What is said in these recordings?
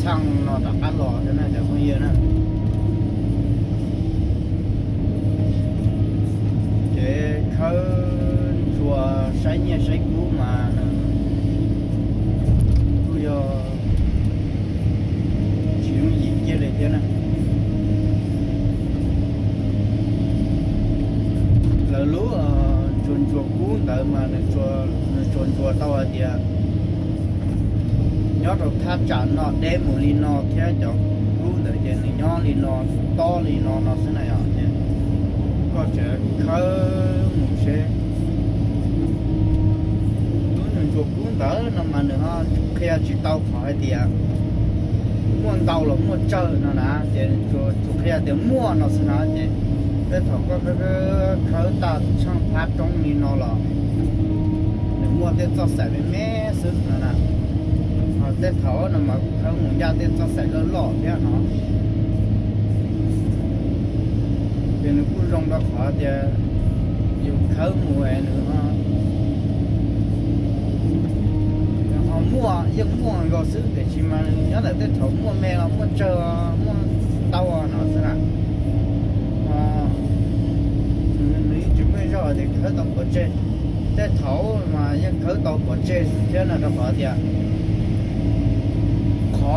ທາງນອກຕາການຫຼໍ່ເທົ່ານັ້ນແຫຼະ ຄົນເຍອະນະ ເຈເຄີນຊົ່ວໃຊ້ເນຍໃຊ້ກູມານະ ກູຢໍ ຊິລຸງຍິງເຈເລີຍເທົ່ານັ້ນ ລະລູ ເອີ ຊົນຊົ່ວກູເຕີມານະ ຊົນ ຊົນຊົ່ວເຕົ້າອາເດຍ ຍອດອອກທ່າຈານເນາະ ເດໝູລີເນາະ ແຄ່ຈອກຮູ້ເດີເຈນີ້ ຍ້ອນລີເນາະ ຕໍ່ລີເນາະເນາະ ສະໄນອອກເຈ ກໍຈະເຄີໝູເຊ ຮູ້ໜຶ່ງຈົກຮູ້ເດີນຳມາເນາະ ແຄ່ຈິເຕົາຂໍໃຫ້ເດຍ ມ່ວນເຕົາລະມ່ວນເຈີເນາະນະ ເຈຈົກ ຈົກແຄ່ເດຍມ່ວນເນາະ ສະນະເຈ ແຕ່ເຂົາກໍເຄີ ເຄີຕາຊ່າງພາດຕົງນີ້ເນາະລະ ໜຶ່ງມ່ວນເຕເຈົ້າໃສ່ແມ່ ເຊິ່ງນັ້ນນະ ເອົາແຕ່ເຖົ້ານຳມາເຂົາໝູຢາເຕັນເຈົ້າໃສ່ເລີ້ຫຼໍ່ເພຍເນາະ ເປັນຜູ້ລົງດອກຂໍເດຍ ຢູ່ເຂົາໝູແອນເນາະ ເຮົາມົວຍັງມົວກໍຊື້ແຕ່ຊິມາ ຍ້ອນແຕ່ເຖົ້າມົວແມ່ກໍມົວເຈີ ມົວເຕົ້າເນາະ ສະນະ ເອີ ນີ້ຈະໄມ່ຊອກເດ ເຂົາຕ້ອງກວດເຈ ແຕ່ເຖົ້າມາຍັງເຂົາເຕົາປອດເຈ ເທື່ອນັ້ນກໍຂໍເດຍ ຂໍ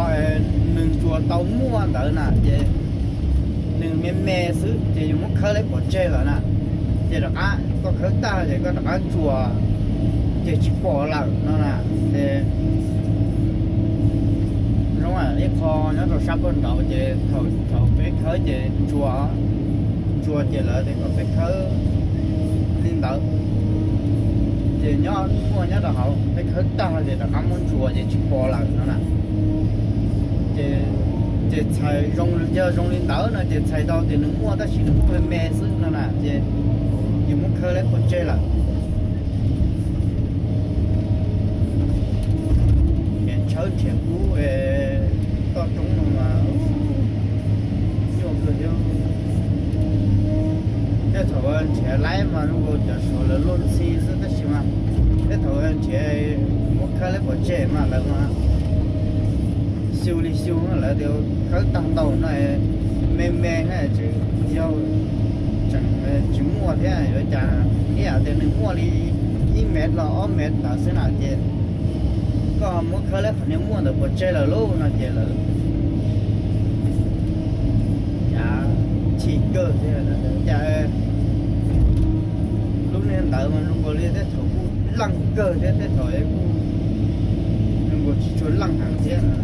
ໜຶ່ງຈົວເຕົາມົວເຕີນະເຈ ໜຶ່ງແມ່ນແມ່ຊື້ເຈ ຢູ່ໝົດເຂົາເລີຍປອດເຈລະນະ ເຈດອກອາ ກໍເຂົາຕາເຈ ກໍດອກອາຈົວ ເຈຊິປໍລາວເນາະນະ ເຈ ນ້ອງອາ ນີ້ພໍຍອດໂທລະສັບເພິ່ນເຕົາເຈ ເຂົາ ເຂົາເປັນເຂົາເຈ ຈົວ ຈົວເຈລະເດ ກໍໄປເຄີລິນເຕີ ເຈຍອດມົວຍອດເຮົາໄປເຄີຕາເດ ຕະຄຳມັນຈົວເຈຈິປອລາວນັ້ນນະ ເຈ ເຈໄຊຢົງເຢຍຢົງລິນເຕີນະ ເຈໄຊເຕົາເດໜຶ່ງມົວ ຕາຊິໜຶ່ງມົວແມ່ຊື້ນັ້ນນະ ເຈ ຢູ່ໝົດເຄີແລະຄົນເຈລະ ແມ່ນເຊີນທຽງກູເອ ຕອນຕົງມາ ໂອ້ ໂຍມເລີຍໂຍມ ແຕ່ຖ້າວ່າແຖວໄລ່ມາ ລູກຈະສອນລະລົ້ນຊີສະຕະຊິມາ ແຕ່ຖ້າວ່າແຖວບໍ່ຄາແລະບໍ່ແຈມາແລ້ວມາ ຊິວລີຊິວມາແລ້ວ ດຽວເຂົາຕັ້ງເຕົາໜ້ອຍ ແມ່ໆ ໃຫ້ຈະ ດຽວ ຈັ່ງ ເອີ ຈິມົວແທ້ ເອີ ຈະ ເອີ ດຽວໜຶ່ງມົວລີ ອີແມັດລະ ອອມແມັດລະ ສະນະເຈ ກໍມົກເຄີແລະ ຄັນຍັງມົວແຕ່ບໍ່ແຈລະໂລນະ ເຈລະ ຈາ ທີ່ເກີດເດນະ ຈາ ລຸງແນນດາວມັນລຸງບໍ່ເລີຍແຕ່ເຖົ້າ ຫຼັງເກີດແຕ່ເຖົ້າ ເອີ ມັນບໍ່ຊິຊວນຫຼັງຫາງເດນະ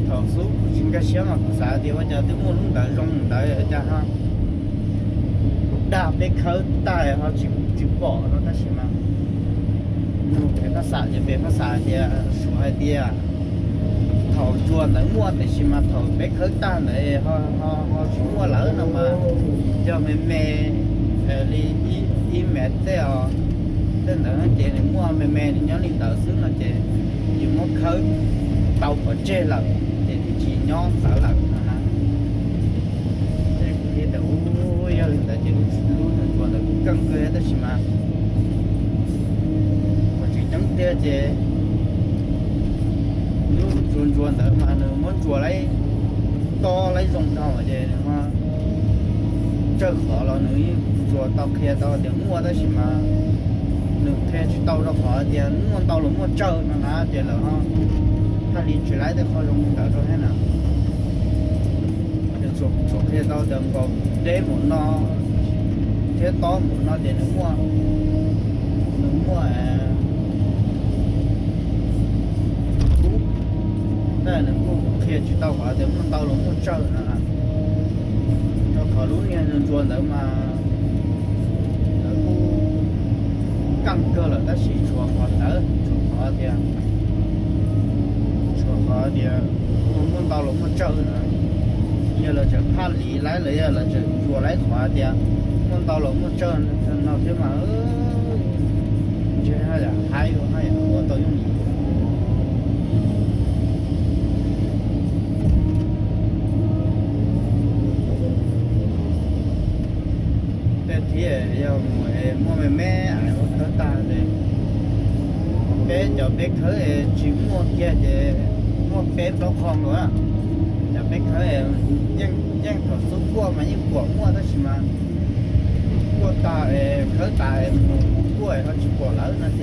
ເຖົ້າສູງຊິງກະຊຽມອາ ພາສາທີ່ວ່າຈະຕິໝູລຸງດາວ ລົງດາວ ຈາ ດາບເປັກເຂົາຕາຍເຮົາຈິ ຈິເກາະເນາະ ຕາຊິມາ ໜູເປັນພາສາ ຈະເປັນພາສາເດຍ ສວຍເດຍ ເຖົ້າຈວນໄດ້ໝົດ ແຕ່ຊິມາເຖົ້າເປັກເຂົາຕາຍໄດ້ ເຮົາ ເຮົາ ເຮົາຊິມົວຫຼາຍນຳມາ ເຈົ້າແມ່ແມ່ ເອີ ລີ ອີ ອີແມັດແຕ່ ເອີ ເປັນແຕ່ເຈນີ້ມົວແມ່ແມ່ນີ້ຍ້ອນນີ້ຕາວຊຶ້ງເນາະເຈ ຢູ່ໝົດເຂົາເຕົາກໍເຈລະ ເຈທີ່ຈີຍ້ອນສາລະນະ ເຈ ເຮັດແຕ່ ໂອ້ຍ ເຮັດແຕ່ເຈ ຮູ້ ຮູ້ ຈວນແຕ່ກັງເກີຍແຕ່ຊິມາ ກໍຊິຈັ່ງເຕຍເຈ ຮູ້ ຈວນ ຈວນແຕ່ມາເນີ ມັນຈວນໄລຕໍ່ໄລສົ່ງເຕົາເຈ ມາເຈີຂໍລາວໜຶ່ງ ຈວນເຕົາເຄຍເຕົາດຽວງົວແຕ່ຊິມາ ໜຶ່ງແຄ່ຊິເຕົາດອກຂໍດຽວງົວເຕົາລະງົວເຈີນະນະ ເຈລະ ຖ້າລີຊິໄລແຕ່ຂໍລົງເຕົາເທົ່ານັ້ນນະ ຈະສວກ ສວກເທດເອົາເດີມກໍເດໝູນເນາະ ເທດຕໍ່ໝູນເນາະ ເດໜຶ່ງຫົວ ໜຶ່ງຫົວ ເອີ ກູ ແຕ່ໜຶ່ງກູເຄດຊິເຕົາຂວາ ແຕ່ມັນເຕົາລົງຫົວເຈີນະ ເຈົ້າຂອລຸນເງິນຈວນເດີມາ ແລ້ວກູ ກຳເກີລະ ແຕ່ຊິຊົວຂອເຕີ ຊົວຂອເຕີ ຊົວຂອເຕີ ມັນເຕົາລົງຫົວເຈີນະ ເຍລະຈະພາລີ ໄລເລີຍລະຈະຈົວໄລຂວາເຕຍ ມັນເຕົາຫຼວງມັນເຈີນເນາະ ເທມາເອີຍ ເຈໃຫ້ລະ ໃຫ້ ໃຫ້ ບໍ່ຕ້ອງຫຍຸ້ງອີກ ແຕ່ທີ່ເອີ ເອີ ໝໍແມ່ ແມ່ ອາຍ ບໍ່ເຕີຕາເລີຍ ເປັນເຈົ້າເປັກເຄີຍເອ ຊິມົວເກຍເຈ ມົວເປັນລອກຄອງໂລດອະ. ເຈົ້າເປັກເຄີຍເອ ແຍ່ງ ແຍ່ງເຂົາຊຸກກົວມາຍິງກົວມົວ ແຕ່ຊິມາກົວຕາເອ ເຄີຍຕາເອ ໝູກົວເອ ເຂົາຊິກົວລາວນະເຈ.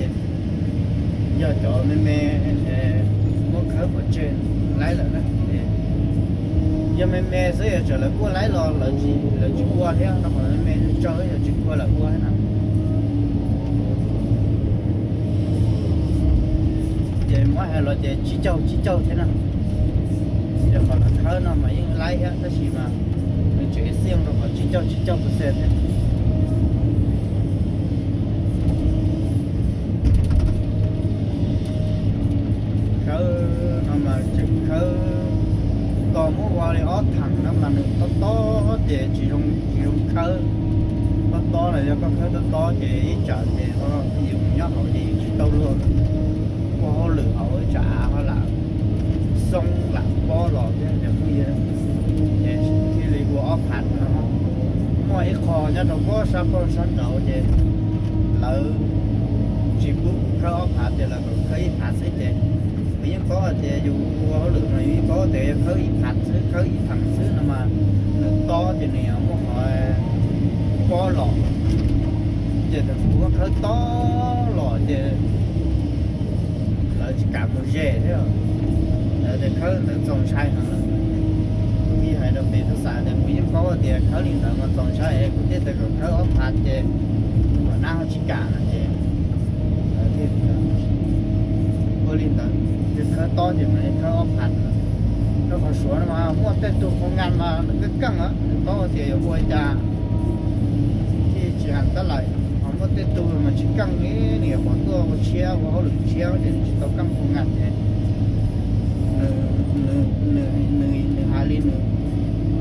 ຢາກຈອແມ່ແມ່ເອ ບໍ່ເຄີຍບໍ່ເຈນໄລລະນະເອ. ຢາກແມ່ແມ່ເຊີ ຈະລະກົວໄລລອ ລາວຊິ ລາວຊິກົວແທ້ນະ. ແມ່ແມ່ເຈີ ຢາກຊິກົວລະກົວນະ. ເຈມາໃຫ້ລາວເຈ ຈີ່ເຈົ້າ ຈີ່ເຈົ້າແທ້ນະ. ເຈົ້າຂອງເຂົາເນາະ ມາຍິງໄລແທ້ ແຕ່ຊິມາ ມັນຈະເຮັດສຽງລາວຂໍຈີ່ເຈົ້າ ຈີ່ເຈົ້າເປີເຊັນແທ້. ເຂົາເອົາມາຈາກເຂົາຕໍ່ໝູ່ວ່າເລີຍ ເອົາຖັງນ້ຳມັນຕໍ່ໆ ເຈ ຈີ່ລົງ ຈີ່ລົງເຂົາຕໍ່ໆ ແລ້ວກໍເຂົາຕໍ່ໆ ເຈ ອີຈາເຈ ເຂົາຢູ່ຍອດເຂົາເຈ ຈີ່ເຕົ້າໂລດ. ພວກເຮົາຫຼືເອົາຈາເຮົາລະ ສົ່ງລະບໍ່ຫຼອກເດ້ ເດ ຜູ້ເຍ ເດ ທີ່ເລີຍບໍ່ເອົາຜັດເນາະ. ໝໍອີກຂໍ້ຍາດອກກໍຊາບກໍຊາບເຂົາເດ ລາວຈີ່ປຸເຂົາເອົາຜັດເດ ລາວກໍເຄີຍຜັດໃສ່ເດ. ມີຫຍັງກໍເດ ຢູ່ພວກເຮົາຫຼືມາມີກໍເດ ເຄີຍຜັດຊື້ ເຄີຍຜັງຊື້ນຳມາ ໜຶ່ງຕໍ່ເດ ນີ້ເອົາໝໍຂໍບໍ່ຫຼອກເດ ແຕ່ພວກເຂົາຕໍ່ຫຼອກເດ. ລາວຊິກາໝູເຈເດີ ແຕ່ເຂົາແຕ່ຈອງຊາຍຫັ້ນລະ ມີໃຫ້ດອກເຕທະສາ ແຕ່ມີຫຍັງກໍວ່າເຕເຂົານີ້ນະ ມາຈອງຊາຍ ເອ ກູເຕແຕ່ກໍເຂົາອອກພາດເຈ ຫົວໜ້າເຮົາຊິການະເຈ. ເອີ ທີ່ ໂອລິນຕາ ເຂົາຕໍ່ເຈ ມາເຂົາອອກພາດ ເຂົາຂໍສວນມາ ໝົດແຕ່ຕົວຂອງງານມາ ກໍກັງອະ ກໍເຕໂອຍຈາ ທີ່ຊິຫັນຕະໄລ ເອົາໝົດແຕ່ໂຕມັນຊິກັງນີ້ ນີ້ບໍ່ຕົວບໍ່ເຊຍ ບໍ່ເອົາຫຼືເຊຍ ຈະຊິຕ້ອງກັງຄົນງານແທ້ ໜຶ່ງ ໜຶ່ງ ໜຶ່ງ ໜຶ່ງຫາລີ ໜຶ່ງ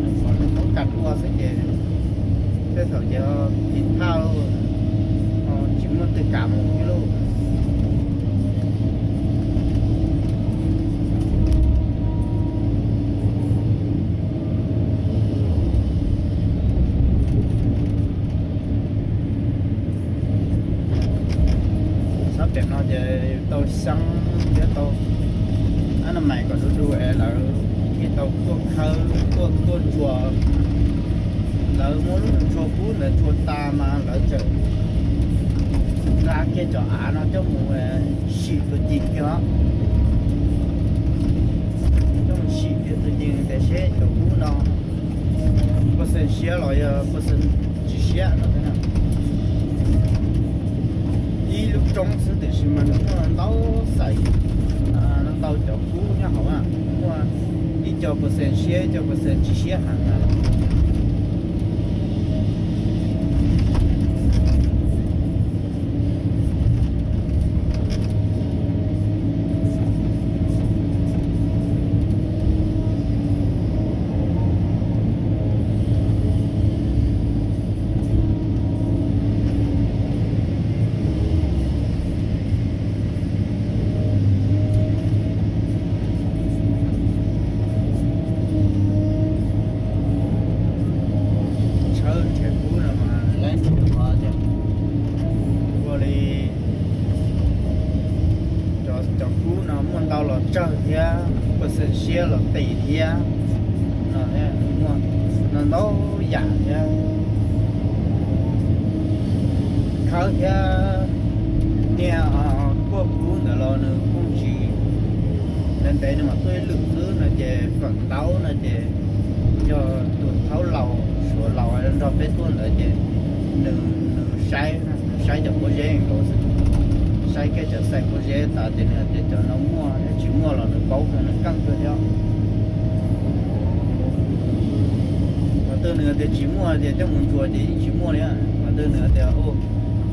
ໜຶ່ງ ໜຶ່ງຕ້ອງກັນຕົວຊະເຈ ແຕ່ເຂົາຈະກິນຂ້າວ ເອົາຈິມມັນຕື່ນກາໝູຢູ່ໂລດ. ຊາວແປດເນາະ ຈະເຕົາຊັງ ຈະເຕົາອະນາໄມກໍດູໆ ແອ ລາວທີ່ເຕົາພວກເຂົາ ພວກ ພວກຈົວ ລາວໝູລຸນຈົວປູນ ຈົວຕາມາ ລາວຈະລາກເກຈອອາເນາະ ເຈົ້າໝູ ແອ ສີຕົວຈິງເນາະ ເຈົ້າໝູສີຕົວຈິງ ແຕ່ເຊຈອປູເນາະ. ເປີເຊັນເຊຍຫຼອຍ ເປີເຊັນຈີເຊຍເນາະ ອີລູກຈອງຊື້ແຕ່ຊິມາເນາະ ເຕົາໃສ່ ອາ ເຕົາຈອກກູເນຍເຂົາວ່າ ເພາະວ່າອີຈອກເປີເຊັນເຊຍ ຈອກເປີເຊັນຈີເຊຍຫັ້ນນະ. ເຊີນແຂກຜູ້ນຳມາແລະ ບໍ່ໄດ້ ຈອ ຈອກຄູນຳ ມ່ວນເຕົາຫຼອດເຈີເທຍ ເປີເຊັນເຊຍຫຼອດຕີເທຍ ນອນແທ້ ມ່ວນ ນອນເຕົາຢາເທຍ ເຂົາເທຍ ເນຍ ອາ ພວກຄູນະລອນຄົງຈີ ແລນໄປນະມາຕົວລຶກຄືນະເຈ ຝັງເຕົານະເຈ ຈອ ຕຸນເທົາເຫຼົ່າ ສວນເຫຼົ່າ ອັນດອກເປັດຕົວນະເຈ ໜຶ່ງ ໜຶ່ງ ໃຊ້ ໃຊ້ຈາກໂປເຈໂຕ ໃຊ້ແກ່ຈາກໃສ່ໂປເຈຕາເຈເນຍເຈຈານອກມົວ ແລະ ຈິມົວລາວນະເປົານະກັງເທື່ອດຽວ ມາເຕີເນຍເຈຈິມົວເຈ ເຈົ້າໝູນຈົວເຈຈິມົວເນຍ ມາເຕີເນຍເຈ ໂອ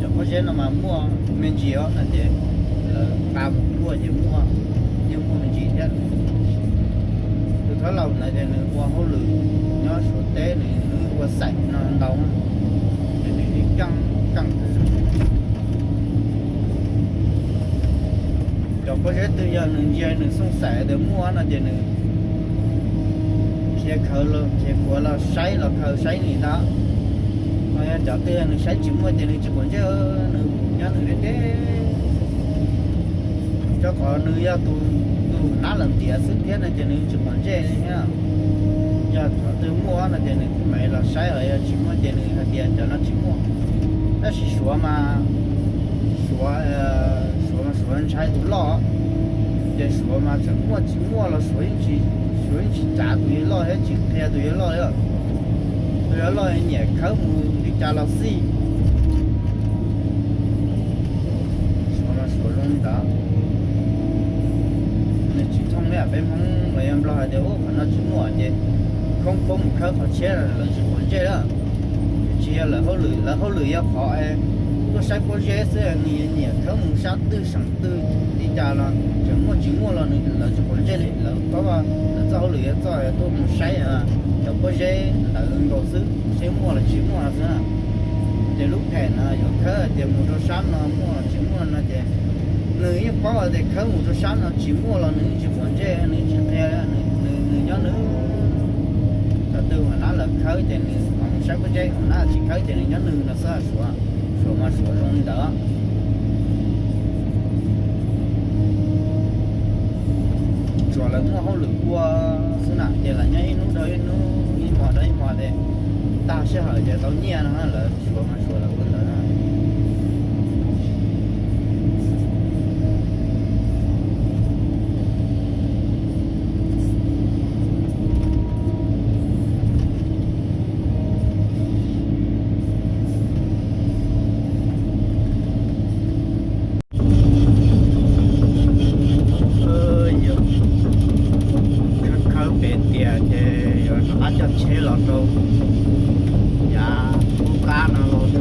ຈາກໂປເຈນະມາມົວ ແມ່ນຈີອອນະເຈ ເອີ ຕາໝູຕົວເຈມົວ ເຈມົວແມ່ນຈີແທ້ ຄືເຂົາເລົ່ານະເຈ ນຶກວ່າເຮົາລື ຍ້ອນສຸດແທ້ນີ້ ນຶກວ່າໃສ່ນະເຮົາ ເຈນີ້ກັງ ກັງ ຈອກໂປເຈຕື່ມຢ່າງໜຶ່ງ ເຈໜຶ່ງສົງໄສແຕ່ມົວນະເຈໜຶ່ງ ເຄຍເຂົາລະ ເຄຍຜົວລະ ໃຊ້ລະເຂົາໃຊ້ນີ້ນະ ເຂົາຈະເຕືອນໃຊ້ຈິມວ່າເຈໜຶ່ງຈະຄົນເຈີໜຶ່ງ ຍາໜຶ່ງເດ້ Cho có nư ya tu, tu nát lắm tía xứng thiết là tía nư chụp khoản chê đấy nhá. Ya có tư mua là tía nư cũng mấy là sai ở ya chỉ mua tía nư hạt tiền cho nó chỉ mua. Nó chỉ sửa mà, sửa, ờ, sửa mà sửa anh sai tu lo. Tía sửa mà chẳng mua chỉ mua là sửa anh chỉ, sửa anh chỉ trả tu lo hết chỉ khe tu lo đấy. Tu lo nhẹ khớp mù đi trả lo xí. Sửa mà sửa luôn đó. Nư chỉ thông lẽ bên mong mà em lo hạt điều ốc nó chỉ mua chứ. Không có một khớp họ chết là lỡ chỉ khoản chết đó. Chỉ là hỗ lử, là hỗ lử ya khó e. Có sai có dễ xưa nư nhẹ khớp mù sát tư sẵn tư đi trả lo. Chẳng mua chỉ mua lo nư lỡ chỉ khoản chết đấy. Lỡ có ba, lỡ cho hỗ lử ya cho ya tôi mù sai à. Lỡ có dễ, lỡ ưng đồ xứ. Sẽ mua là chỉ mua là xưa. Thì lúc hè nó, có khớp, thì mua rau sắn nó mua, chỉ mua nó thì. Nư ya có thì khớp mua rau sắn nó chỉ mua là nư chỉ khoản chê, nư chỉ khe, nư, nư, nư nhớ nư. Cả tư mà nó là khớp thì nư, không sai có dễ, nó chỉ khớp thì nư nhớ nư nó sao sửa, sửa mà sửa luôn đó. Sửa là mua hỗ lử qua, xưa nè, thì là nhớ ít nút đó, ít nút, ít mỏ đó, ít mỏ thì. Ta sẽ hỏi thì tao nhớ nó là Sửa ມາສວນລະເບິ່ງແລ້ວນະ. ເອີ ຢູ່ ເຄີຍເປັນເຕຍເຈ ຢູ່ ອາດຈະເຊຫຼໍໂຕ ຢາ ລູກຄ້ານະ ລໍເດີ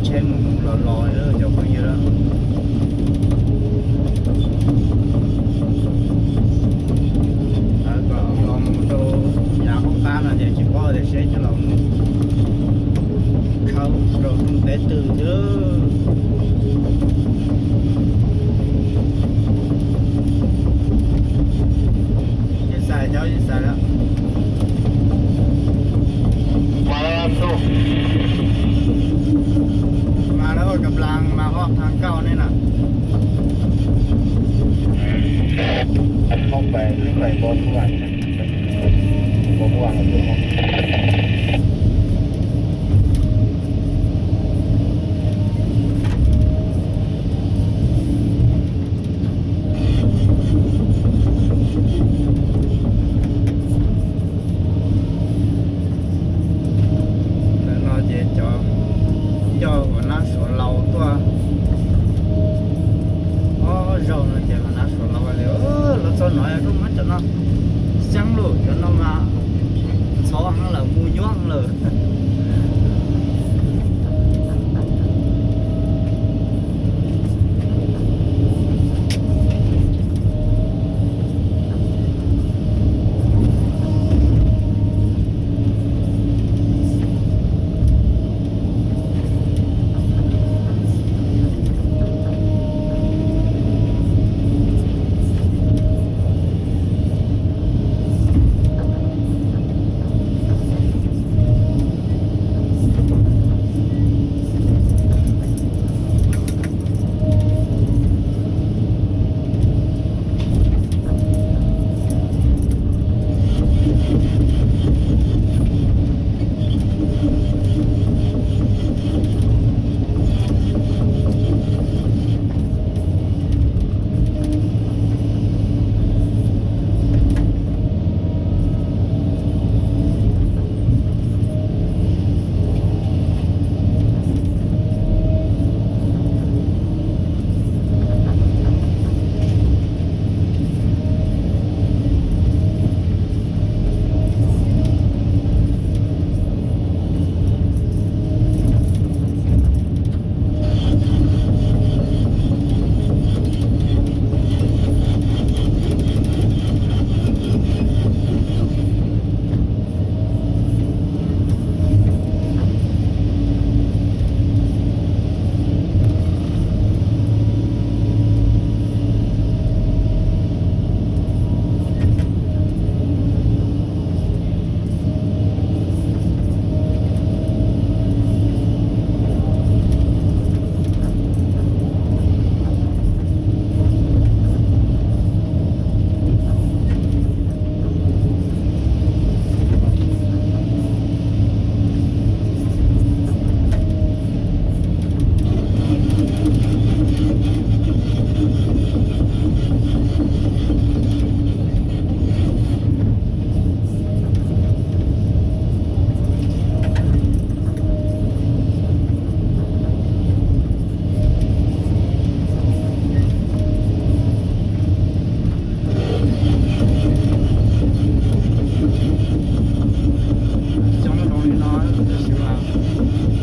ເຊໝູຫຼໍໆເດີ ເຈົ້າກໍຢູ່ລະ ແລ້ວກໍລໍໝູໂຕ ຢາ ລູກຄ້ານະ ເຈົ້າຊິພໍເດ ເຊຈະຫຼໍໝູ ເຂົ້າໂຕ ແຕ່ຕື່ນເດີ. ຢູ່ໃສ ເຈົ້າຢູ່ໃສລະ? ມາແລ້ວ ມາແລ້ວ ກຳລັງມາຮອດທາງເກົ່ານີ້ນະ. ເຂົ້າໄປ ຫຼືໄປບໍ່ທຸກອັນນະ? ບໍ່ຮູ້ວ່າເຮົາຢູ່ຫ້ອງ ແລ້ວເນາະ ເຈຈອມ ເຈົ້າຫົວໜ້າສວນລາວຕົວະ ອໍ ເຈົ້າເນາະ ເຈົ້າຫົວໜ້າສວນລາວວ່າແລ້ວ ເອີ ລາວຊອນໜ້ອຍ ເອົາລົງມາເຈົ້າເນາະ ສັງໂລດ ເຈົ້າເນາະ ມາຊໍຫາງລາວ ໝູຍ່ວງເລີຍ. ແ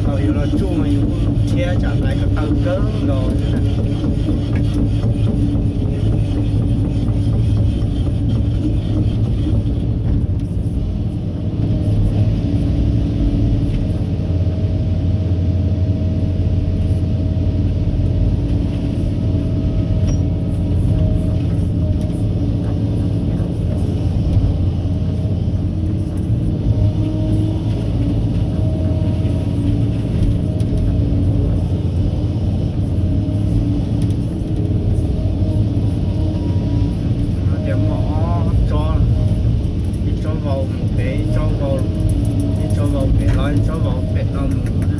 Tau yu lo chu ma yu thiab cham lai ka tau kơ lo. Tias muaj ob tsob, ib tsob vau pem, ib tsob vau, ib tsob vau pem los, ib tsob vau pem los mus na.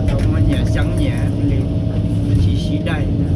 Tau muaj nyiam xyab nyiam li, tsis sib dai na.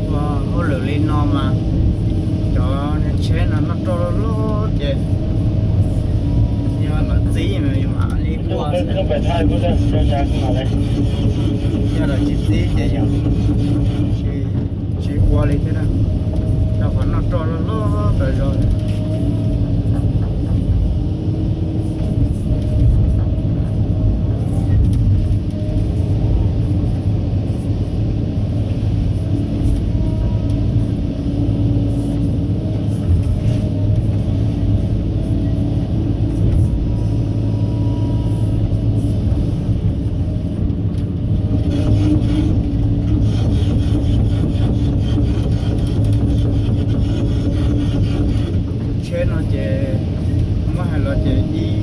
Ua, hauj lwm li no mas cov niag tsheb no noj roj loj loj ces yus mam txib mas yus mam li ua xwb. Yog lawv tsis txib ces yus tsis ua li thiab na, rau qhov noj roj loj loj tas zog li. Tsheb no ces muab hais los ces ib,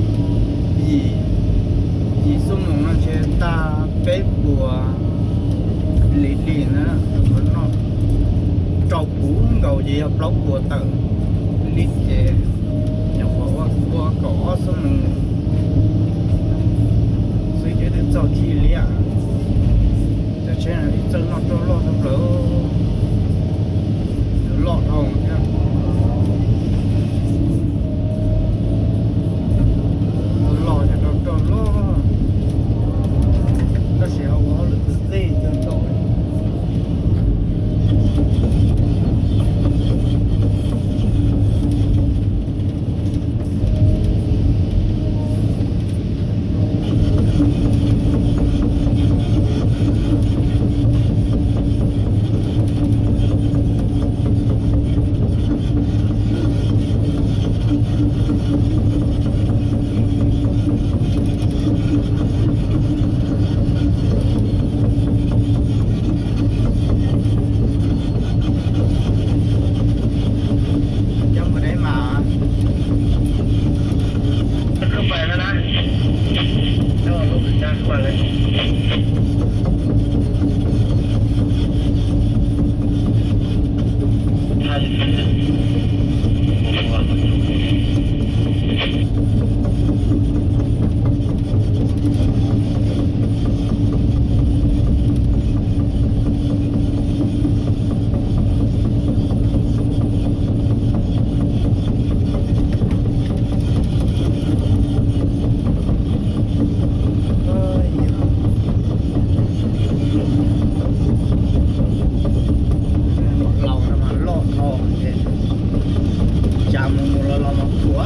yim, yim xuab moos no ces tag peb puas lis lis na, rau qhov noj rau puv nkaus ces yog plaub puas tawm lis ces nyuam qhuav ua kaum ob xuab moos. ເຮົານະມາເລາະເທາະ ຈາກໝູ່ໆ ເລາະໆ ມາຂົວ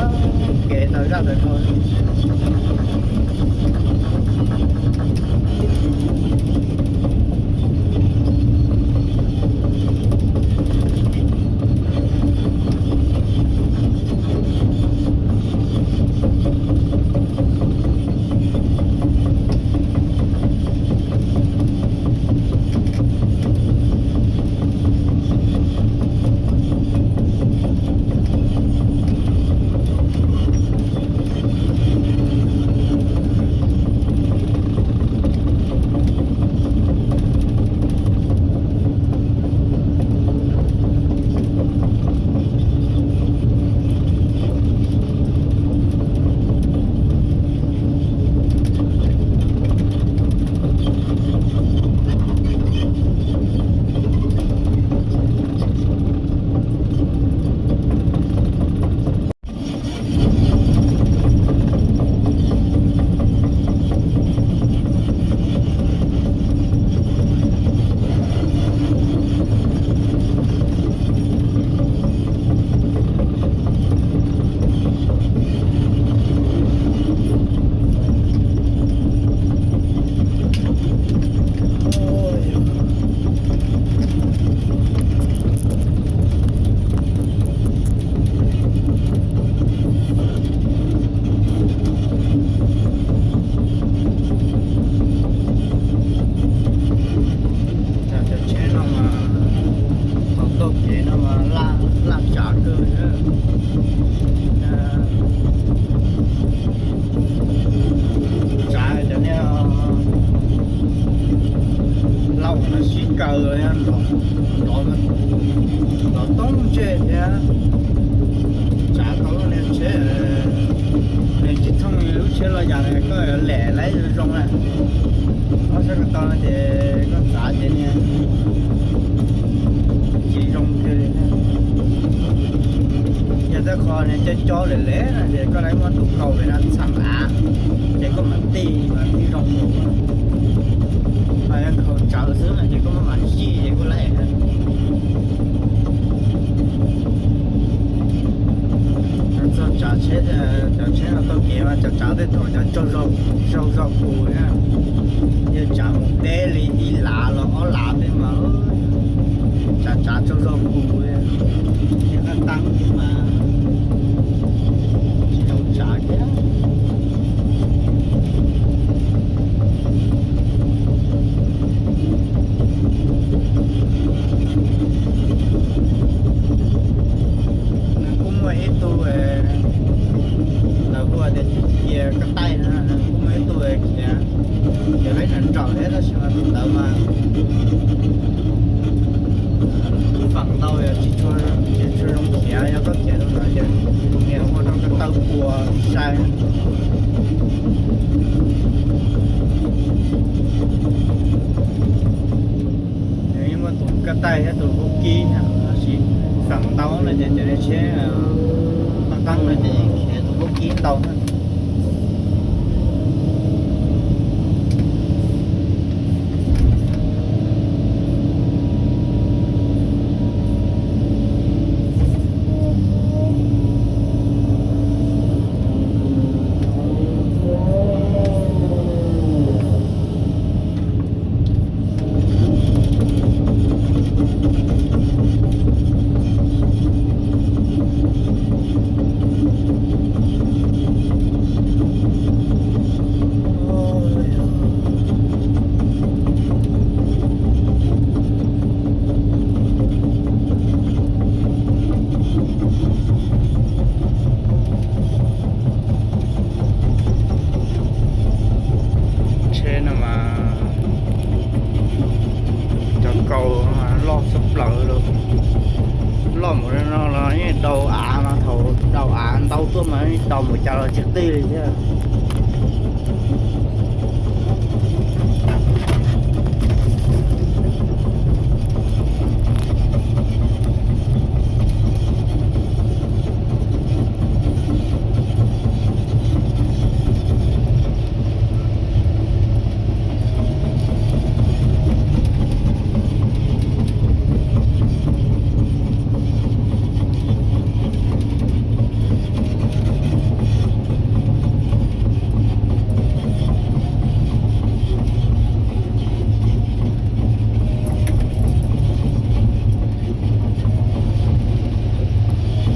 ແກ່ເຕົາຢາກເຕົາເທາະ. ຈາກຈະແຊນອກມາ ເຂົາຕົກເຂນອອກມາລາກ ລາກຈາກເກີນເດີ ຈາກຈະແນວ ເລົ່ານະຊິເກີນເລີຍ ລອ ລອ ລອຕ້ອງເຈັບເນຍ ຈາກເຂົາເລີຍເຊ ເນຍ ຈິທ່ອງມີລູກເຊລະຢາເນຍ ກໍແຫຼໄລ Rong á. Ơ, sao cái tao nói thì con xã vậy nè. Chỉ Rong kia đi nè. Giờ tao kho này cho cho lẻ lẻ nè, thì có lấy món tụ cầu về nó sẵn lá. Thì có mà ti, mà ti Rong một. Mà em không chở xứ này thì có mà chi thì có lấy nè. ເຈົ້າຈາເຊ ເຈົ້າເຊ ເອົາໂຕເກມາ ເຈົ້າຈາໄດ້ໂຕ ເຈົ້າ ເຈົ້າ ເຈົ້າ ເຈົ້າ ເຈົ້າ ກູນະ ເຈົ້າຈາໝົດເດລີ ອີຫຼາລະ ອໍຫຼາໄປມາ ເອີ ຈາ ຈາ ເຈົ້າ ເຈົ້າ ກູນະ ເຈົ້າຕັ້ງຂຶ້ນມາ ເຈົ້າຈາແກ Nè, cũng mua ít tu, ờ, là mua để kia cái tay nữa, nè, cũng mua ít tu, ờ, kia. Kia lấy nền tròn hết đó, xem mà tụi tớ mà. Phẳng tao, ờ, chỉ cho, chỉ cho rong kia, cho có kia đâu nữa, giờ. Nè, mua trong cái tao cua sai. Nếu như mà tụi cái tay hay tụi vũ khí nha, nó chỉ phẳng tao là để, để, để chế, ờ, nó tăng là để, để tụi vũ khí tao ha. ມາຈະເກົາລອບສະເປີໂລດ ລອບໝົດແລ້ວເນາະ ລະຍັງເດົາອາມາເຂົາເດົາອາເດົາຕົວມາເດົາໝົດຈາກເຈັດຕີເລີຍ.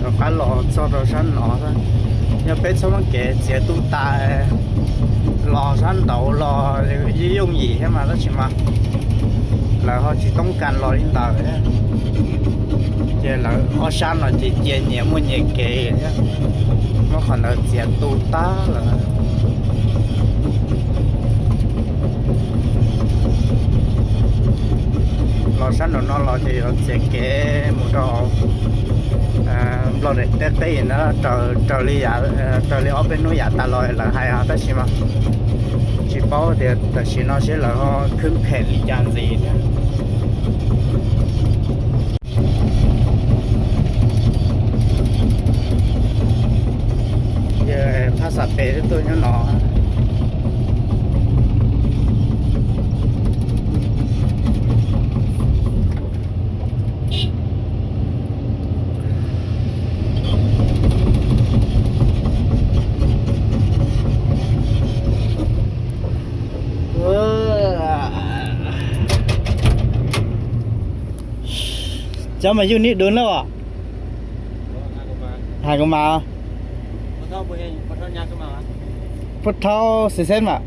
ເອົາປາຫຼໍ່ຊອດເອົາຊັ້ນເນາະ ຍາມເປັນຊາວມັນແກ່ເສຍຕູ້ຕາຍ ຫຼໍ່ຊັ້ນເຕົາຫຼໍ່ຢູ່ງຢີ້ໃຫ້ມາລະຊິມາ ລະເຮົາຊິຕ້ອງການຫຼໍ່ລິນດາວເດ້ ເຈລະອອຊັນເນາະ ເຈເຈເນຍມົນເຍເກ ມາຂອນເອົາເສຍຕູ້ຕາຍລະ. ລໍຊັ້ນດອກເນາະ ລໍຈະເສຍເກໝູ່ດອກ ອາ ລໍໄດ້ແຕ່ຕີນະ ເຈົ້າ ເຈົ້າລີຢາ ເຈົ້າລີອອກເປັນໜູຢາຕາລອຍລະໃຫ້ເຮົາແຕ່ຊິມາ ຊິເປົາເດ ແຕ່ຊິນອນຊິລະເຮົາຂຶ້ນແຜນອີກຢ່າງຊິ ເອີ ພາສາເປໂຕໂຍເນາະ ເອີ. ເຈົ້າມາຢູ່ນີ້ດົນແລ້ວເບາະ? ຫາກໍມາ ຫາກໍມາ. ຜູ້ເຖົ້າບໍ່ເຫັນ ຜູ້ເຖົ້າຍ່າງຂຶ້ນມາຫວາ? ຜູ້ເຖົ້າຊິເຊັນຫວາ?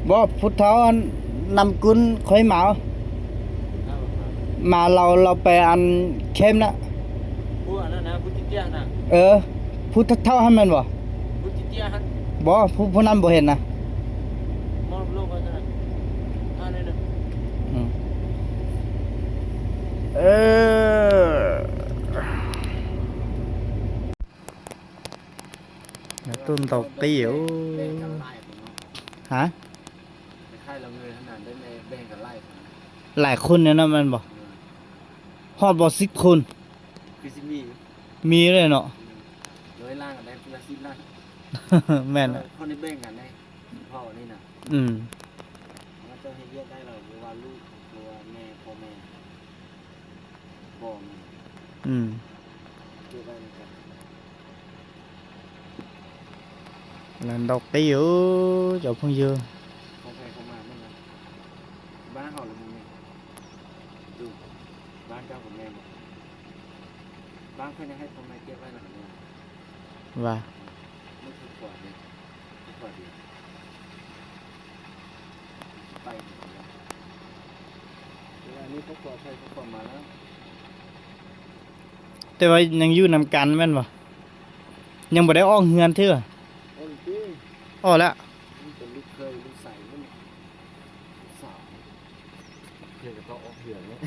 ບໍ່ ຜູ້ເຖົ້ານຳກຸນຂ້ອຍມາ ມາລາວ ລາວໄປອັນເຂັມນະ ຜູ້ອັນນັ້ນນະ ຜູ້ຕິດເຕີຍນະ. ເອີ ຜູ້ເຖົ້າຫັ້ນແມ່ນບໍ່? ຜູ້ຕິດເຕີຍຫັ້ນ ບໍ່ ຜູ້ ຜູ້ນັ້ນບໍ່ເຫັນນະ ມອບໂລກໄວ້ຊັ້ນນະ ຫາໜ້ອຍໜຶ່ງ ອືມ ເອີ ຕົ້ນເຕົາກີ້ ໂອ້ ຮະ ຄ້າຍໆລາວເງີຍຂະໜາດໄດ້ແມ່ແບ່ງກັນຫຼາຍຄົນ ຫຼາຍຄົນແນວນັ້ນແມ່ນບໍ່? ເອີ ຮອດບໍ່ສິບຄົນ? ຄືຊິມີ ມີເລີຍເນາະ ເອີ ຮ້ອຍລ້ານກໍໄດ້ຄົນລະສິບລ້ານ ແມ່ນ ເອີ ລະ ຄົນໄດ້ແບ່ງກັນໄດ໋ ພໍ່ນີ້ນະ ອືມ ເຂົາເຈົ້າເຮັດວຽກໄດ້ແລ້ວ ບໍ່ວ່າລູກ ບໍ່ວ່າແມ່ ພໍ່ແມ່ ບໍ່ມີ ອືມ ເກັບໄວ້ນຳກັນ ລານດອກຕີ້ ເຈົ້າເພິ່ງເຢີ ຂອງໃຜຂອງມັນນະ ບ້ານເຮົາລະບໍ່ມີ ບ້ານເຈົ້າກໍແມ່ນບໍ່? ບ້ານເພິ່ນໃຫ້ພໍ່ແມ່ເກັບໄວ້ນຳແມ່ ວ່າ ມັນຄືຂວດເດ້ ຄືຂວດເດ ໄປ ອັນນີ້ກໍຂວດໃສ່ ກໍຂວດມາແລ້ວ ແຕ່ວ່າຍັງຢູ່ນຳກັນແມ່ນບໍ່? ຍັງບໍ່ໄດ້ອອກເຮືອນເທື່ອ ອອກແລ້ວ ອອກແລ້ວ ມັນເປັນລູກເຂີຍລູກໃສ ລູກສາວ ເຄີຍກໍຕ້ອງອອກເຮືອນເນາະ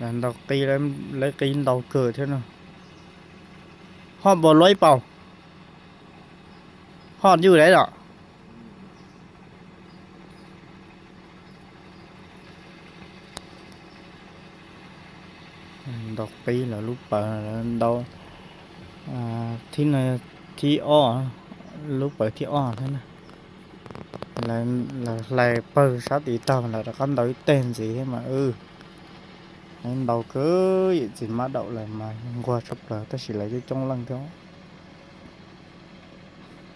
ນັ້ນດອກຕີ ແລ້ວ ແລ້ວກິນດອກເກີດເທື່ອເນາະ ຮອດບໍ່ ລອຍເປົ່າ ຮອດຢູ່ໄດ໋ດອກ ດອກປີແລ້ວ ລູກເປີແລ້ວ ດອກ ອ່າ ທີ່ນະ ທີ່ອ້ອ ລູກເປີທີ່ອ້ອນັ້ນນະ ແລ້ວ ແລ້ວໄລ່ເປີຊາດອີ່ເຕົ້າແລ້ວ ແລ້ວກໍໂດຍເຕັນຊິມາ ເອີ ໃຫ້ເບົາເກີຍຊິມາເດົາແລ້ວ ມາກວ່າຊອບເລີ ແຕ່ຊິໄລ່ຢູ່ຈົ່ງຫຼັງເທື່ອ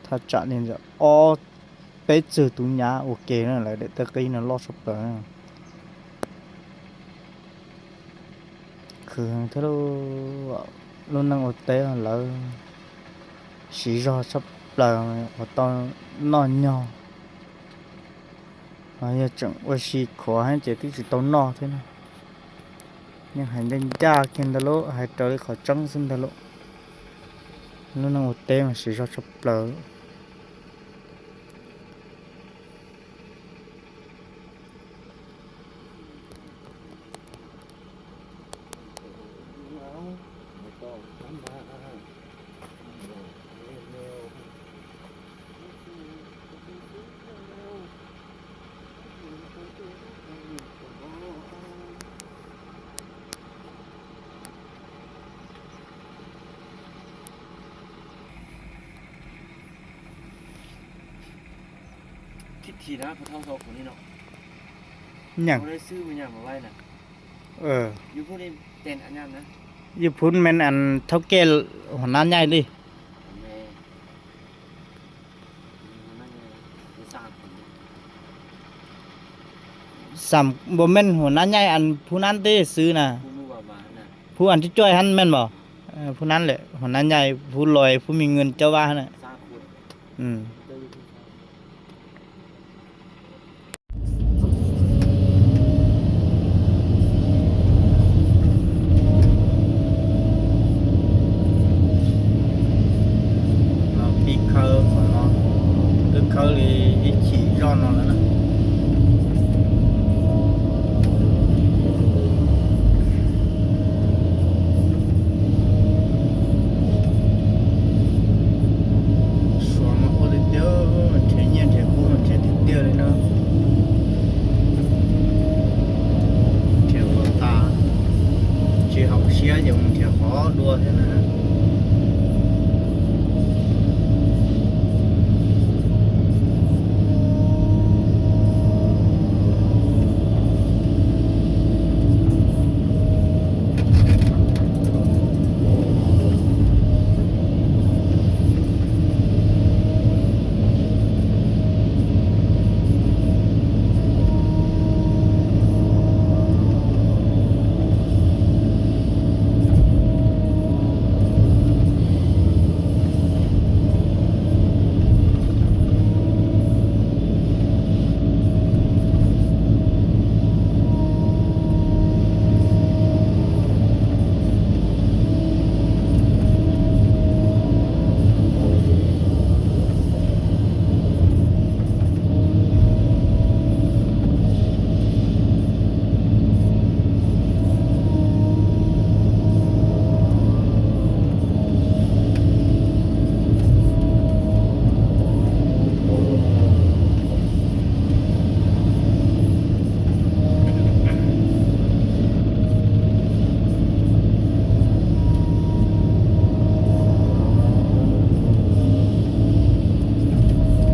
ຖ້າຈະນີ້ຈະ ອໍ ເປັດຊື່ຕຸຍາ ໂອເຄນັ້ນແຫຼະ ເດຕະກີນະ ລໍຊະເປີ ຄືເທໂລ ລຸນາງໂອເຕລະ ຊີຊອດຊະເປີ ໂອຕອນນອນຍໍ ອາ ຢາກຈັງວ່າຊີຂົວໃຫ້ເຈຕິຊິໂຕນອກເທນະ ຍັງໃຫ້ເດນຢາເຄັນເທໂລ ໃຫ້ເຕີລິຂໍຈັງຊິນເທໂລ ລຸນາງໂອເຕມາຊີຊອດຊະເປີ. ທິດຖີນະ ຜູ້ເຖົ້າສອງຄົນນີ້ເນາະ. ຫຍັງ? ເຮົາໄດ້ຊື້ມາຫຍັງມາໄວ້ນະ. ເອີ ຢູ່ພຸ້ນນີ້ເຕັນອັນຫຍັງນະ? ຢູ່ພຸ້ນແມ່ນອັນເຖົ້າແກ່ຫົວໜ້າໃຫຍ່ເດ້. ແມ່ນ ຫົວໜ້າໃຫຍ່ມີສາມຄົນ. ສາມ ບໍ່ແມ່ນຫົວໜ້າໃຫຍ່ ອັນຜູ້ນັ້ນເດ້ຊື້ນະ. ຜູ້ໜູວ່າມານະ. ຜູ້ອັນທີ່ຈ່ອຍຫັ້ນແມ່ນບໍ່? ເອີ ຜູ້ນັ້ນແຫຼະ ຫົວໜ້າໃຫຍ່ ຜູ້ລອຍ ຜູ້ມີເງິນ ເຈົ້າວ່າຫັ້ນນະ. ສາມຄົນ. ອືມ. ເຮົາປີກເຄີາຂອງເຮົາ ຄືເຄີາລີອີຂີ່ຈອນເຮົາແລ້ວນະ. ສວນມາໂອເດເຕີ ເທຍເຍນເທຍຄູເທຍເຕີເລີຍເນາະ. ເທຍຫົວຕາ ເທຍເຮົາເຊຍ ຢ່າເທຍຂໍດັວເທົ່ານັ້ນ.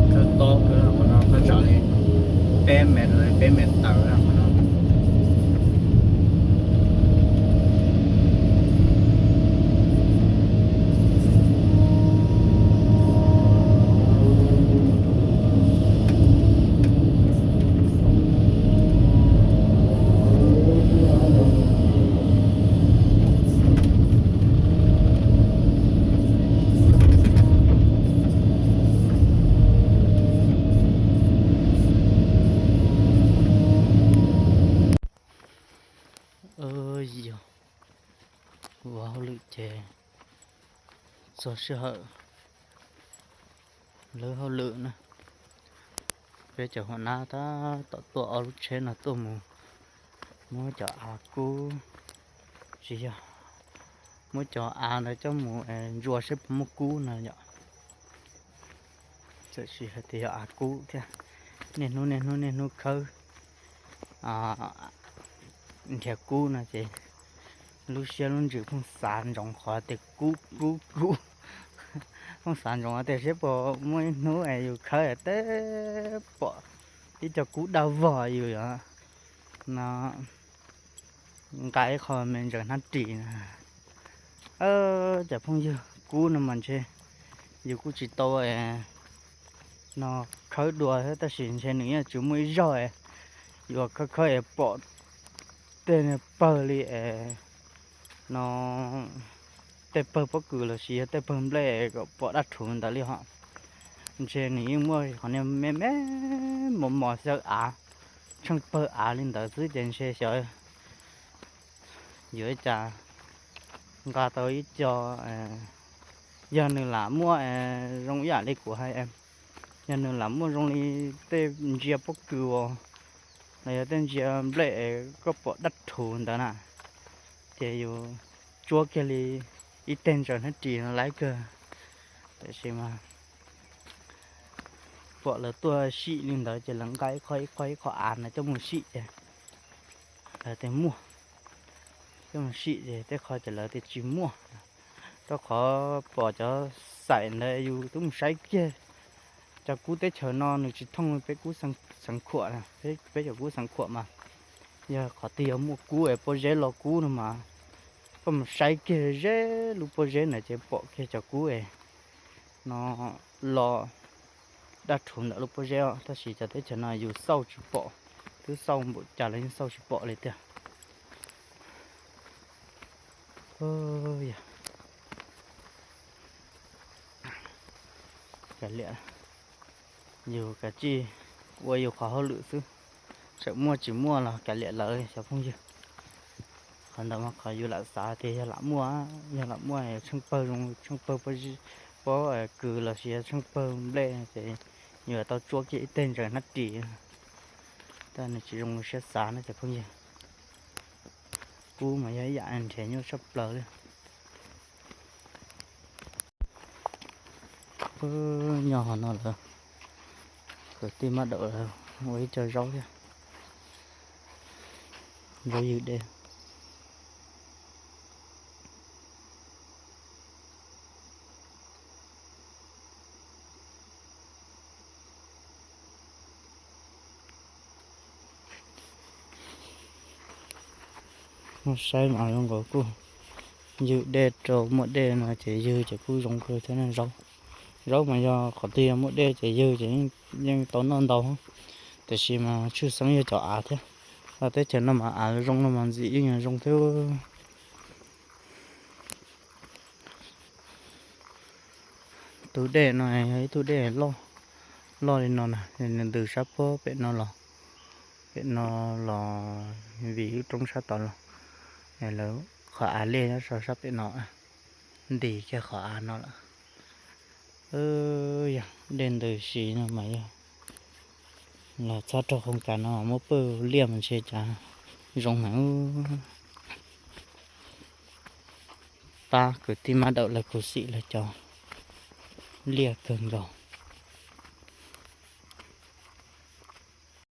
ເຂົາຕົກເລີຍເນາະ ເຂົາເນາະ ເຂົາເຈົ້ານີ້ ແປແມັດເລີຍ ແປແມັດເຕີເນາະ ເຂົາເນາະ. ເອີຍ ວ້າວ ລຶກແຈ ຊໍເຊ ເລີເຮົາເລີນະ ເປັນເຈົ້າຫົວໜ້າ ຕາ ຕອວ ຕົວເອົາລູກເຊນນະ ຕົວໝູ ໝູເຈົ້າອາກູ ຊິ ໝູເຈົ້າອານະ ເຈົ້າໝູ ເອີ ຈົວເຊ ໝູກູນະ ເຈົ້າຊິ ເຈົ້າອາກູ ເນນູ ເນນູ ເນນູ ເຄີາ ອາ ເທຍກູນະ ເຈ ລູເຊຍ ລຸນຈື່ ພົງສານ ຈອງຂໍແຕ່ກູ ກູ ກູ ພົງສານ ຈອງແຕ່ເຊ ປໍ ມວຍໜູ ແອ ຢູ່ເຄີາ ແຕ່ ປໍ ອີເຈົ້າກູດາວໍ ຢູ່ ນະ ກາຍຂໍແມ່ນຈາກນັດຕີນະ ເອີ ຈາກພົງຢູ່ ກູນຳມັນເຊ ຢູ່ກູຈິໂຕ ແອ ນອກເຄີາດວ ແຕ່ສິນເຊໜຶ່ງ ຢູ່ມວຍຈອຍ ຢູ່ເຄີາ ເຄີາ ແອ ປອດ ເຕເນເປີລີ ແອ ນອ ເຕເປີປະກືລະຊີ ເຕເປີເບລ ກໍປອດອັດຖູນຕາລີເຫາະ ເຊໜຶ່ງ ມວຍຂອງເນຍ ແມ່ ແມ່ ໝໍ ໝໍເຊີອາ ຊ່າງເປີອາລິນເຕີ ຊື້ເຈນເຊ ເຊ ເຍ ຈາ ກາໂຕ ອີ ຈອ ເອີ ຢາໜຶ່ງລະ ມົວ ເອີ ໂຮງຢາເລັກກວ່າໃຫ້ ເອີ ຢາໜຶ່ງລະ ມົວໂຮງລີ ເຕນເຈຍປົກກືວ ລະເຕນເຈຍເບລ ເອີ ກໍປະດັດໂທນຕານະ ເຈຢູ່ ຈົວເກລີ ອີເຕັນຈອນຫັ້ນຈີນຫຼາຍເກີ ແຕ່ຊິມາ ພວກລາວຕົວະຊິລິນເດີ ຈະລັງກາຍຄ່ອຍໆ ຂໍອານນະ ເຈົ້າໝູຊິ ເອີ ແຕ່ມົວ ເຈົ້າໝູຊິ ແຕ່ຂໍຈະເລີແຕ່ຈິມົວ ເຈົ້າຂໍປໍເຈົ້າໃສ່ເດີ ຢູ່ຕຸ້ມໄຊເກ Chào cú Tết chào no nụ chỉ thông với cú sáng, sáng khủa nè, với, với chào cú sáng khủa mà. Giờ khó tiêu mua cú ấy, bố dế lo cú nữa mà. Có một sai kia dế, lũ bố dế này chỉ bỏ kia chào cú ấy. Nó lo đa trốn đã lũ bố dế á, ta chỉ chào Tết chào no dù sau chỉ bỏ. Thứ sau bộ chào là sau chỉ bỏ lấy tiền. Ôi da. ກະເລະ ຢູ່ກະຈີ່ ອວຍຢູ່ຂໍເຮົາລືຊື່ ຈະມົວຈິມົວລະກະເລະເລີຍຊາວພົງຍື. ຄັນດາມາຂໍຢູ່ລະສາເຕ ຢ່າລະມົວ ຢ່າລະມົວ ເຊີງເປີລົງ ເຊີງເປີ ພໍ ພໍ ເອີ ກືລະເສຍ ເຊີງເປີແບເຕ ຢູ່ເຕົາຈົວກ ເຕນຈະນັດຕີ ຕານຊິລົງເສຍສານະຊາວພົງຍື. ກູມາຢາຍາອັນແທຍໂຍຊັບເປີເລີຍ. ເອີ ຍໍເຮົານອນແລ້ວ ເກີດຕີມາດອກແລ້ວ ໂອ້ຍ ເຈົ້າເຈົ້າເດ້ ເຈົ້າຢູ່ເດ້. ມາໃຊ້ມາລົງກໍກູ ຍືແດດໂຕໝົດແດດນະ ຈະຍືຈະກູລົງຄືເທົ່ານັ້ນເຈົ້າ. ເຈົ້າມາຢໍຂໍຕີໝົດແດດຈະຍືຈະຍັງ ຍັງຕອນນອນເຕົາ ແຕ່ຊິມາຊື່ສັງຍືຈອາແທ້ ວ່າແຕ່ຈະນຳມາອາລົງນຳມັນຊິອີ່ຫຍັງລົງເທື່ອ. ຕູເດໜ້ອຍ ຕູເດລໍ ລໍເດນອນນະ ເດີຊາໂປເປນອລອ ເປນອລອ ວີຕຣົງຊາຕອນລອ ແລ້ວຂໍອາເລຊາເປນອ ດີແກ່ຂໍອານອລອ ເອີ ຢາເດນເດີຊີນອມາຢາ ລາຊາໂຕໂຄງການເນາະ ໂມເປີລຽມເຊຈາ ຈົງຫາ ປາເກີດທີ່ມາດອກລະກູຊິລະຈອ ເລຍເກີນກໍ